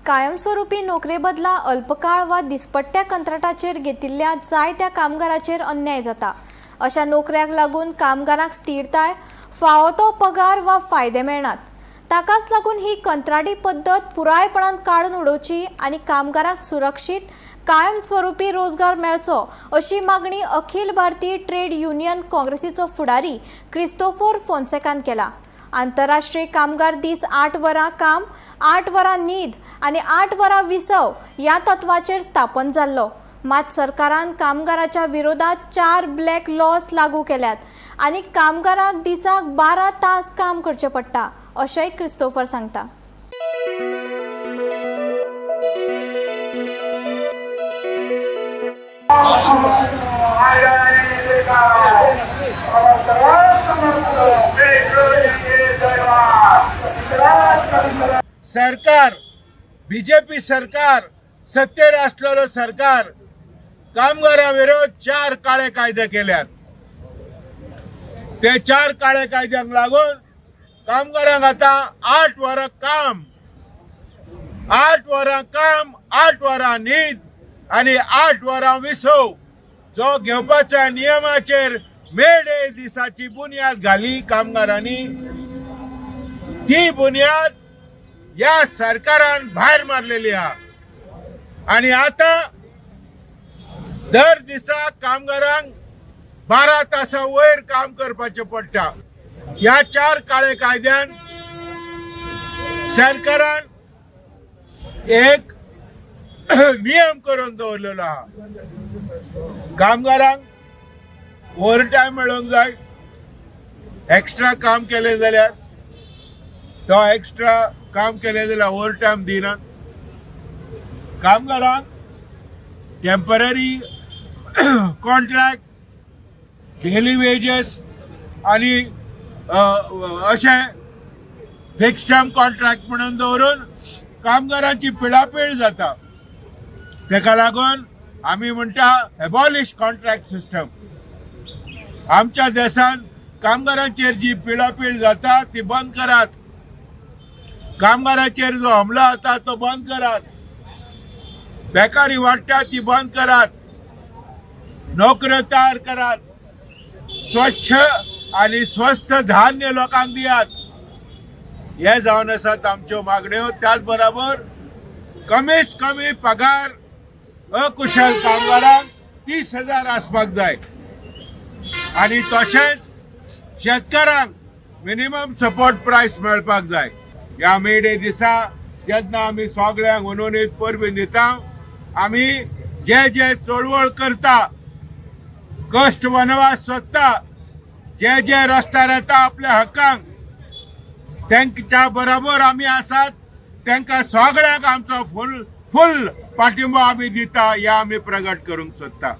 कायमस्वरूपी नोकरे बदला अल्पकाळ वा दिसपट्ट्या कंत्राटाचेर घेतिल्ल्या जायत्या कामगाराचेर अन्याय जाता. अशा नोकऱ्यांक लागून कामगारांक स्थिरताय, फावो तो पगार वा फायदे मेळनात. ताकाच लागून ही कंत्राटी पद्दत पुरायपणान काडून उडोवची आनी कामगारांक सुरक्षीत कायमस्वरूपी रोजगार मेळचो अशी मागणी अखिल भारतीय ट्रेड युनियन काँग्रेसीचो फुडारी क्रिस्तोफोर फोन्सेकान केला. आंतरराष्ट्रीय कामगार दीस 8 वरां काम, 8 वरां न्हीद आनी 8 वरां विसव ह्या तत्वाचेर स्थापन जाल्लो. मात सरकारान कामगाराच्या विरोधात 4 ब्लॅक लॉज लागू केल्यात आनी कामगारांक दिसाक 12 तास काम करचें पडटा अशेंय क्रिस्तोफर सांगता. सरकार, बीजेपी सरकार, सत्तेर आसलेलो सरकार कामगारां विरोध 4 काळे कायदे केल्यात. ते 4 काळे कायद्यांक लागून कामगारांक आतां 8 वरां काम, 8 वरां काम, 8 वरां न्हीद आनी 8 वरां विसव जो घेवपाच्या नियमाचेर मे डे दिसाची बुन्याद घाली कामगारांनी, ती बुन्याद या सरकारान भायर मारलेली आहा. आनी आतां दर दिसा कामगारांक 12 तासां वयर काम करपाचें पडटा. ह्या 4 काळे कायद्यान सरकारान एक नियम करून दवरलेलो आहा. कामगारांक ओवर टायम मेळोंक जाय, एक्स्ट्रा काम केलें जाल्यार तो एक्स्ट्रा काम केलें जाल्यार ओवर टायम दिनात. कामगारांक टेम्पररी कॉन्ट्रॅक्ट, डेली वेजेस आनी अशें फिक्स टर्म कॉन्ट्रॅक्ट म्हणून दवरून कामगारांची पिळापीळ जाता. तेका लागून आमी म्हणटा एबॉलिश कॉन्ट्रॅक्ट सिस्टम. आमच्या देशांत कामगारांचेर जी पिळापीळ जाता ती बंद करात. कामगारांचेर जो हमलो जाता तो बंद करात. बेकारी वाडटा ती बंद करात. नोकऱ्यो तयार करात. स्वच्छ आनी स्वस्त धान्य लोकांक दियात. हे जावन आसात आमच्यो मागण्यो. त्याच बराबर कमीत कमी पगार अकुशल कामगारांक 30,000 आसपाक जाय आनी तशेंच शेतकारांक मिनिमम सपोर्ट प्रायस मेळपाक जाय. ह्या मे डे दिसा जेन्ना आमी सगळ्यांक मनोनीत परबीं दिता, आमी जे जे चळवळ करता, कश्ट वनवास सोदता, जे जे रस्त्यार येता आपल्या हक्कांक, तेंच्या बरोबर आमी आसात. तेंकां सगळ्यांक आमचो फूल फूल पाठिंबो आमी दिता, हे आमी प्रगट करूंक सोदता.